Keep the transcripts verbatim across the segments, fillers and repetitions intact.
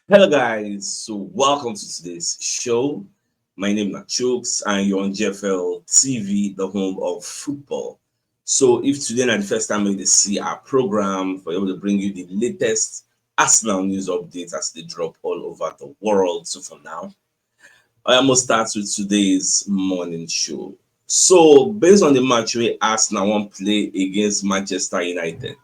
Hello, guys. So, welcome to today's show. My name is Chooks, and you're on G F L T V, the home of football. So, if today na the first time you dey see our program, we're able to bring you the latest Arsenal news updates as they drop all over the world. So, for now, I almost start with today's morning show. So, based on the match wey Arsenal wan play against Manchester United,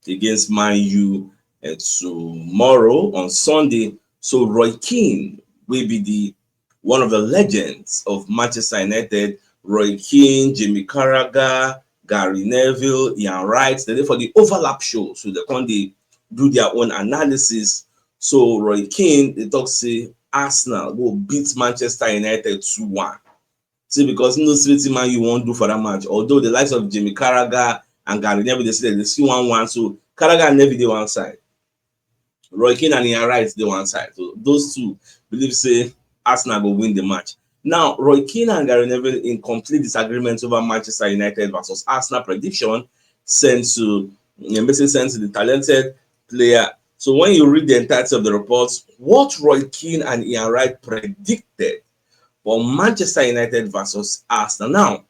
against Man U, and tomorrow on Sunday, so Roy Keane will be the one of the legends of Manchester United. Roy Keane, Jamie Carragher, Gary Neville, Ian Wright, they dey for the overlap show, so they come dey do their own analysis. So Roy Keane, they talk say Arsenal go beat Manchester United two one. Say because he no see wetin Man U wan do for that match. Although the likes of Jamie Carragher and Gary Neville, they say they see one one. So Carragher and Neville dey one side. Roy Keane and Ian Wright dey one side. So those two believe say Arsenal go win the match. Now, Roy Keane and Gary Neville in complete disagreement over Manchester United versus Arsenal prediction sent to, eh, message sent to the talented player. So when you read the entirety of the reports, what Roy Keane and Ian Wright predicted for Manchester United versus Arsenal. Now,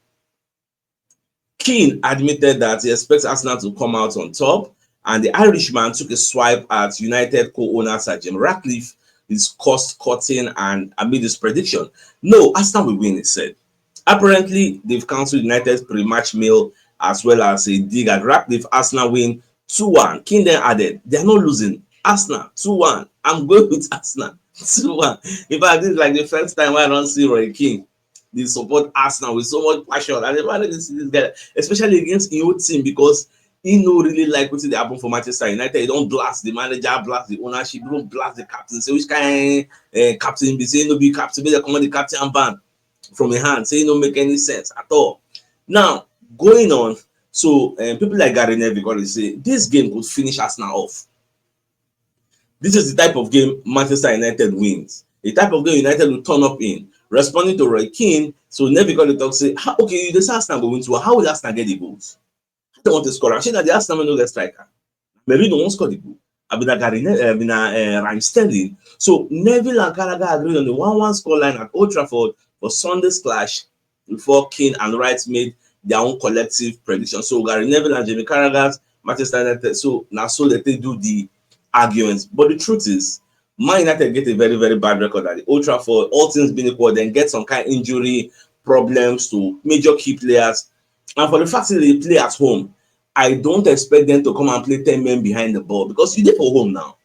Keane admitted that he expects Arsenal to come out on top, and the Irishman took a swipe at United co-owner Sir Jim Ratcliffe, his cost-cutting and amid his prediction. No, Arsenal will win, he said. Apparently, they've cancelled United's pre-match meal as well as a dig at Ratcliffe. Arsenal win two one. Keane then added, "They are not losing. Arsenal, two one. I'm going with Arsenal, two one." In fact, this is like the first time I don't see Roy Keane dey support Arsenal with so much passion. I never really see this guy, especially against his own team, because he no really like wetin dey happen for Manchester United. He don blast the manager, blast the ownership, even blast the captain. Say which kind, eh, captain be say he no be captain, make dem comot the captain armband from him hand. Say he no make any sense at all. Now, going on, so, eh, people like Gary Neville come dey say this game could finish Arsenal off. This is the type of game Manchester United wins. The type of game United will turn up in. Responding to Roy Keane, so Neville come dey talk say, "How, okay, you dey say Arsenal go win two one. How will Arsenal get the goals? How they want to score?" And shey na the Arsenal wey no get striker. Merino wan score the goal. Abi na Gary Ne-, eh, abi na, eh, Raheem Sterling. So Neville and Carragher agreed on the one one score line at Old Trafford for Sunday's clash before Keane and Wright made their own collective prediction. So Gary Neville and Jamie Carragher's Manchester United, so na so they take do the arguments. But the truth is, Man United get a very, very bad record at the Old Trafford. All things being equal, then get some kind injury problems to major key players. And for the fact that they play at home, I don't expect them to come and play ten men behind the ball, because you dey for home now.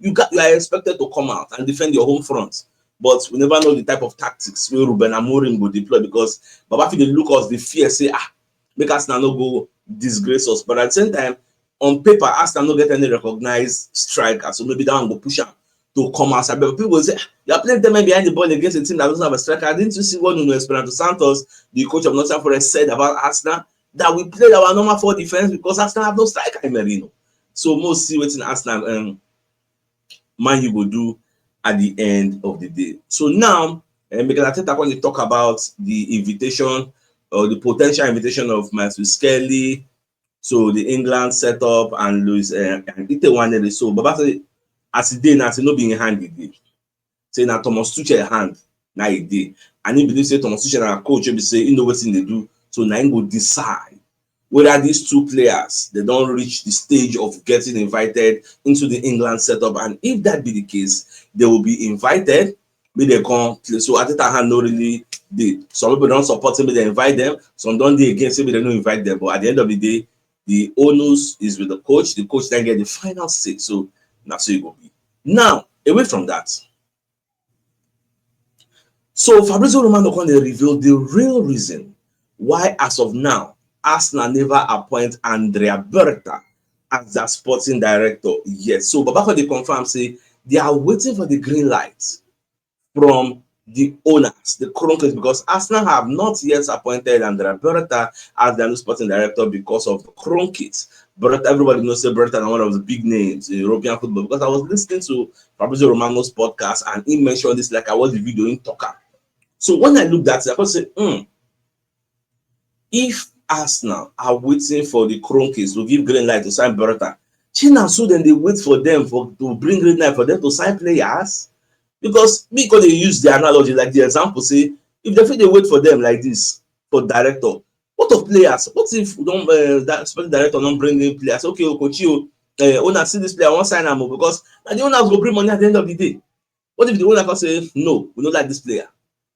You got, you are expected to come out and defend your home front. But we never know the type of tactics wey Ruben Amorim go deploy, because Baba fit dey look us, dey fear say, ah, make Arsenal no go disgrace us. But at the same time, on paper, Arsenal no get any recognized striker, so maybe that one go push am to come outside. But people go say, "Ah, you are playing ten men behind the ball against a team that doesn't have a striker." Didn't you see what Nuno Espirito Santos, the coach of Nottingham Forest, said about Arsenal? That we played our normal four defense because Arsenal have no striker in Merino. So most see wetin Arsenal, um, Man U go do at the end of the day. So now, eh, Mikel Arteta come dey talk about the invitation or the potential invitation of Marcus Skelly, so the England setup, and Luis, eh, and Ite Nwaneri. So Baba say, as e dey now, say no be in hand e dey. Say na Thomas Tuchel hand na e dey. And he believe say Thomas Tuchel na coach wey be say he know wetin dey do. So na him go decide whether these two players, they don reach the stage of getting invited into the England setup. And if that be the case, they will be invited, make they come play. So Arteta hand no really dey. Some people don support say make they invite them. Some don dey against say make they no invite them. But at the end of the day, the onus is with the coach. The coach then get the final say. So na so e go be. Now, away from that, so Fabrizio Romano come dey reveal the real reason why, as of now, Arsenal never appoint Andrea Berta as their sporting director yet. So Baba come dey confirm say they are waiting for the green light from the owners, the Kroenkes, because Arsenal have not yet appointed Andrea Berta as their new sporting director because of the Kroenkes. But everybody knows say Berta na one of the big names in European football, because I was listening to Fabrizio Romano's podcast and he mentioned this, like, I watched the video in Toka. So when I looked at it, I could say, hmm, if Arsenal are waiting for the Kroenkes to give green light to sign Berta, Shey na so dem dey wait for dem for to bring green light for dem to sign players? Because me come dey use the analogy, like the example, say if dem fit dey wait for dem like this for director, what of players? What if we don, uh, that sporting director don bring in players? Okay, Okochi o, uh, owner, see this player, I wan sign am o, because na the owners go bring money at the end of the day. What if the owner come say, "No, we no like this player"?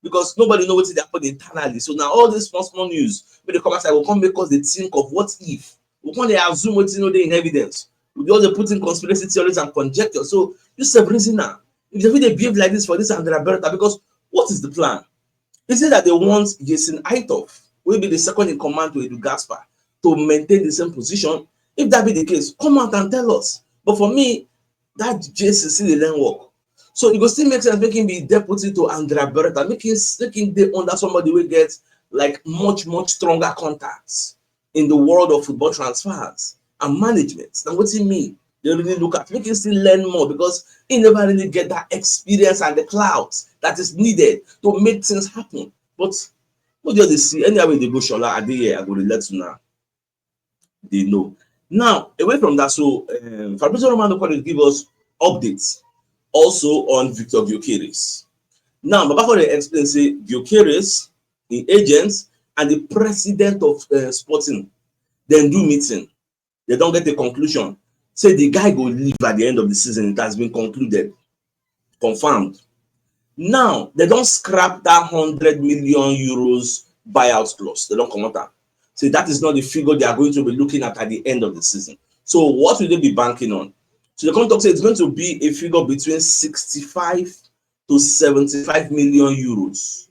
Because nobody know wetin dey happen internally. So now all this small small news wey dey come outside go come make us dey think of what if. We come dey assume wetin no dey in evidence. We just dey put in conspiracy theories and conjecture. So you sef reason am. If dem fit dey behave like this for this Andrea Berta, because what is the plan? Is it that they want Jason Aitoff, wey be the second in command to Edu Gaspar, to maintain the same position? If that be the case, come out and tell us. But for me, that Jason still dey learn work. So e go still make sense make him be deputy to Andrea Berta, make him, make him dey under somebody wey get, like, much, much stronger contacts in the world of football transfers and management. Na wetin me dey really look at. Make him still learn more, because he never really get that experience and the clout that is needed to make things happen. But we just dey see, anyhow wey e dey go, Shola, I dey here, I go dey let una dey know. Now, away from that, so, um, Fabrizio Romano come dey give us updates also on Victor Gyökeres. Now, Baba come dey explain say Gyökeres, im agents, and the president of, uh, Sporting, dem do meeting. Dem don get a conclusion. Say the guy go leave at the end of the season. It has been concluded, confirmed. Now, dem don scrap that hundred million euros buyout clause. Dem don comot am. Say that is not the figure they are going to be looking at at the end of the season. So what will they be banking on? So dem come talk say it's going to be a figure between sixty-five to seventy-five million euros.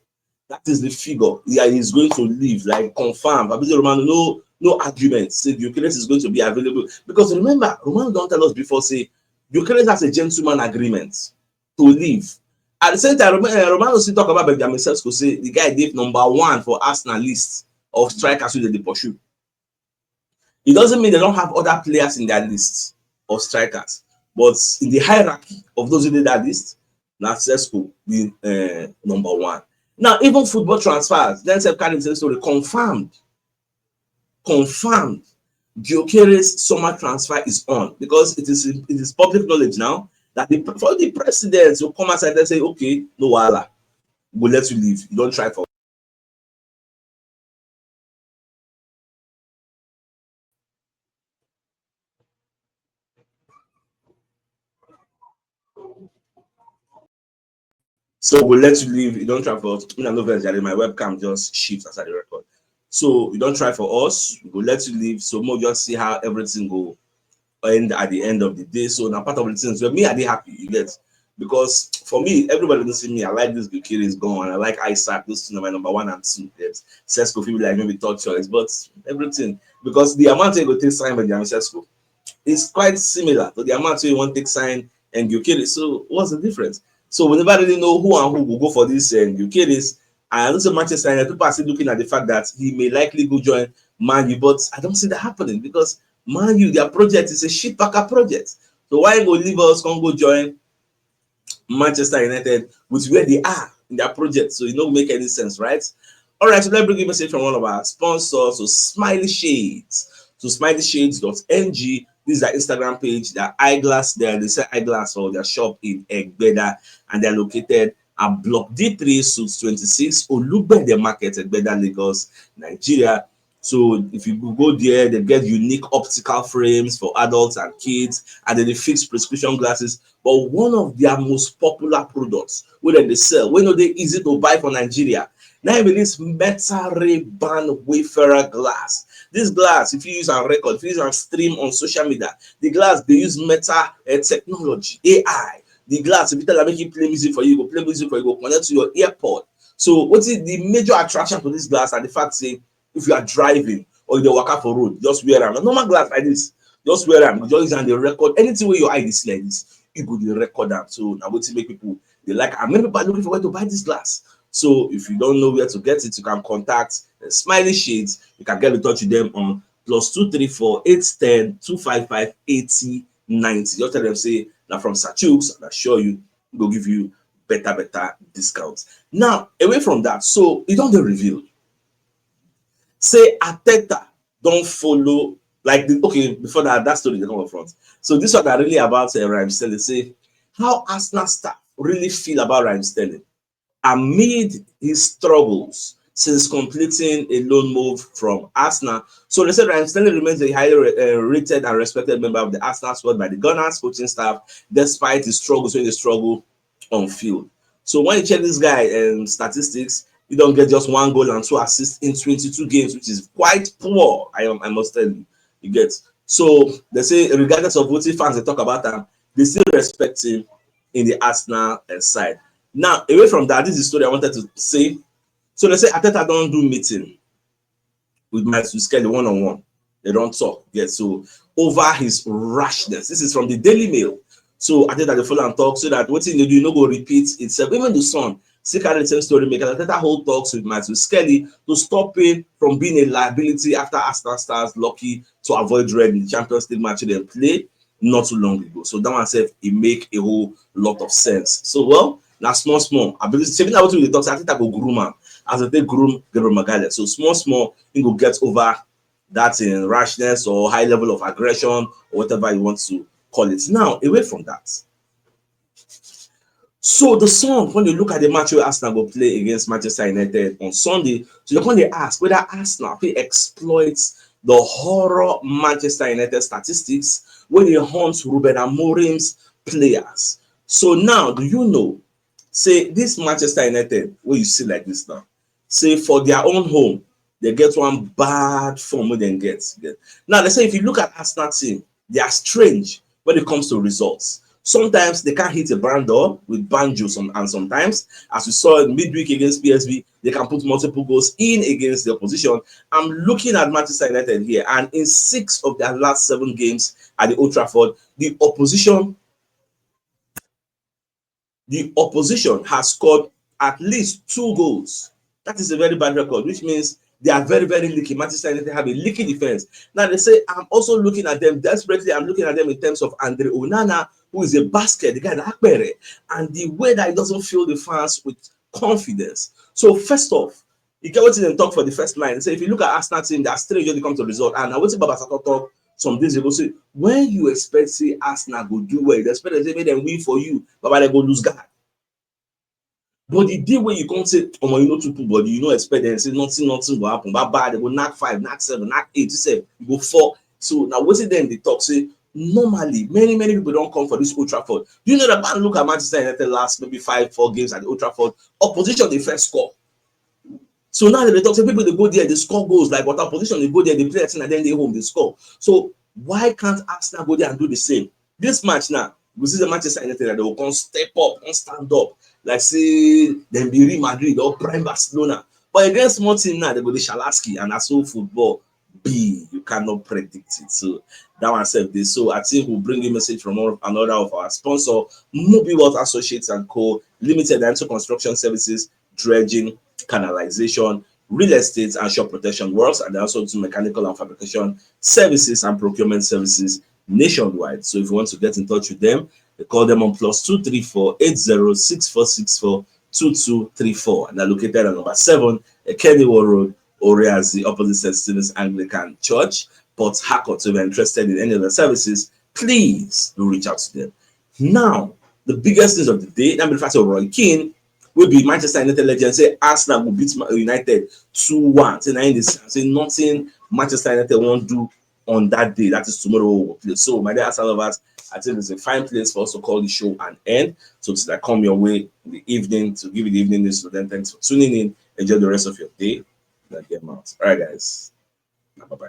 That is the figure. Yeah, he's going to leave, like, confirm. Fabrizio Romano, no, no argument. Say Gyökeres is going to be available. Because remember, Romano don tell us before, say Gyökeres has a gentleman agreement to leave. At the same time, Rom-, eh, Romano still talk about Benjamin Sesko, say the guy dey number one for Arsenal list of strikers wey dem dey pursue. It doesn't mean they don't have other players in their list of strikers, but in the hierarchy of those wey dey that list, na Sesko be, eh, number one. Now, even football transfers, dem sef carry the same story, confirmed, confirmed. Gyökeres summer transfer is on, because it is, it is public knowledge now that the, for the president to come outside and say, "Okay, no wahala, we go let you leave. You don try for." So we go let you leave. You don try for us. Me, I no vex, jare. My webcam just shift as I dey record. So you don try for us. We go let you leave. So make we just see how everything go end at the end of the day. So na part of the things wey me, I dey happy, you get. Because for me, everybody don see me. I like this Gyökeres gone. I like Isak. Those two na my number one and two. Yes. Sesko fit be like maybe third choice, but everything, because the amount wey you go take sign Benjamin Sesko is quite similar to the amount wey you wan take sign Gyökeres. So what's the difference? So we never really know who and who go go for this, uh, Gyökeres. And I know say Manchester United, people are still looking at the fact that he may likely go join Man U, but I don't see that happening because Man U, their project is a shit packer project. So why go leave us, come go join Manchester United with where they are in their project? So it no make any sense, right? All right, so let's bring a message from one of our sponsors, so Smiley Shades. So smiley shades dot N G. This is their Instagram page, their eyeglass there. They sell eyeglass for their shop in Egbeda, and they're located at Block D three, Suite twenty-six, Olugbede Market, Egbeda, Lagos, Nigeria. So if you go there, they get unique optical frames for adults and kids, and then they fix prescription glasses. But one of their most popular products wey dem dey sell, wey no dey easy to buy for Nigeria, na im be this Meta Ray-Ban Wayfarer glass. This glass, if you use am record, if you use am stream on social media, the glass dey use Meta, eh, technology, A I. The glass, if you tell am make e play music for you, e go play music for you, e go connect to your earpod. So wetin the major attraction to this glass na the fact say if you are driving or you dey waka for road, just wear am. Na normal glass like this, just wear am. You just use am dey record anything wey your eye dey see like this. You go dey record am. So na wetin make people dey like am. Many people are looking for where to buy this glass. So if you don't know where to get it, you can contact, uh, Smiley Shades. You can get in touch with them on plus two three four eight ten two five five eighty ninety. Just tell them say na from Sir Chooks, and I assure you, e go give you better, better discounts. Now, away from that, so e don dey revealed say Arteta don follow Like, the, okay, before that, that story dey come up front. So this one na really about uh, Raheem Sterling. Say how Arsenal staff really feel about Raheem Sterling amid his struggles since completing a loan move from Arsenal. So they said Raheem Sterling remains a highly uh, rated and respected member of the Arsenal squad by the Gunners coaching staff, despite his struggles when they struggle on field. So when you check this guy um, statistics, he don't get just one goal and two assists in twenty-two games, which is quite poor. I am, I must tell you. You get, so they say regardless of what fans they talk about him, they still respect him in the Arsenal uh, side. Now, away from that, this is the story I wanted to say. So they say Arteta don't do meeting with Michael Skelly one on one. They don't talk. Yeah, so over his rashness. This is from the Daily Mail. So Arteta dey follow and talk so that what thing they do no go repeat itself. Even the Sun still carry the same story. Make Arteta hold talks with Michael Skelly to stop him from being a liability after Arsenal stars lucky to avoid red in the Champions League match they play not too long ago. So that one sef, it make a whole lot of sense. So well, na small small. I believe say na wetin we dey talk say Arteta go groom am as they take groom Gabriel Magalhaes. So small small, he go get over that in rashness or high level of aggression or whatever you want to call it. Now, away from that. So the Sun, when they look at the match where Arsenal go play against Manchester United on Sunday, so they come dey ask whether Arsenal fit exploit the horror Manchester United statistics when they hunt Ruben Amorim's players. So now, do you know? Say this Manchester United, where you see like this now, say for their own home, they get one bad form wey dem get. Now they say if you look at Arsenal team, they are strange when it comes to results. Sometimes they can't hit a barn door with banjo, some, and sometimes, as we saw in midweek against P S V, they can put multiple goals in against the opposition. I'm looking at Manchester United here, and in six of their last seven games at the Old Trafford, the opposition the opposition has scored at least two goals. That is a very bad record, which means they are very, very leaky. Manchester United have a leaky defense. Now they say I'm also looking at them desperately. I'm looking at them in terms of Andre Onana, who is a basket, the guy that Akpere, and the way that he doesn't fill the fans with confidence. So first off, you get what they talk for the first line. So if you look at Arsenal team, they're strange when it comes to result. And now what's Baba Sato talk some days ago? Say when you expect say Arsenal go do well, you expect say make them win for you, Baba they go lose guard. But the day when you come say, oh, you know to put body, you know expect them say nothing, nothing will happen. Bye bye, they go knock five, knock seven, knock eight, you say you go four. So now what's it then they talk say normally many many people don't come for this Old Trafford. Do you know that man look at Manchester United last maybe five, four games at the Old Trafford? Opposition the first score. So now they talk say people they go there, they score goals like what opposition they go there, they play a thing and then they home, they score. So why can't Arsenal go there and do the same? This match now, we see the Manchester United that they will come step up and stand up like say them be Real Madrid or Prime Barcelona. But against small team now, they go the Shalaski and that's all football be. You cannot predict it. So that one said this. So I think we'll bring a message from another of our sponsor, Mobi Wealth Associates and Co. Limited, and to construction services, dredging, canalization, real estate and shop protection works, and also to mechanical and fabrication services and procurement services nationwide. So if you want to get in touch with them, you call them on plus two three four eight zero six four six four two two three four, and they're located at number seven Ekeniwo Road, Oriazi, opposite Saint Stephen's Anglican Church, Port Harcourt. So if you're interested in any of the services, please do reach out to them. Now, the biggest news of the day, that be the fact of Roy Keane, will be Manchester United legend, say Arsenal will beat United two one. Say, say nothing Manchester United won't do on that day. That is tomorrow we will play. So, my dear Arsenal lovers, I think it's a fine place for us to call the show an end. So, till I come your way in the evening to give you the evening news. So, then thanks for tuning in. Enjoy the rest of your day. Now, get out. All right, guys. Bye bye.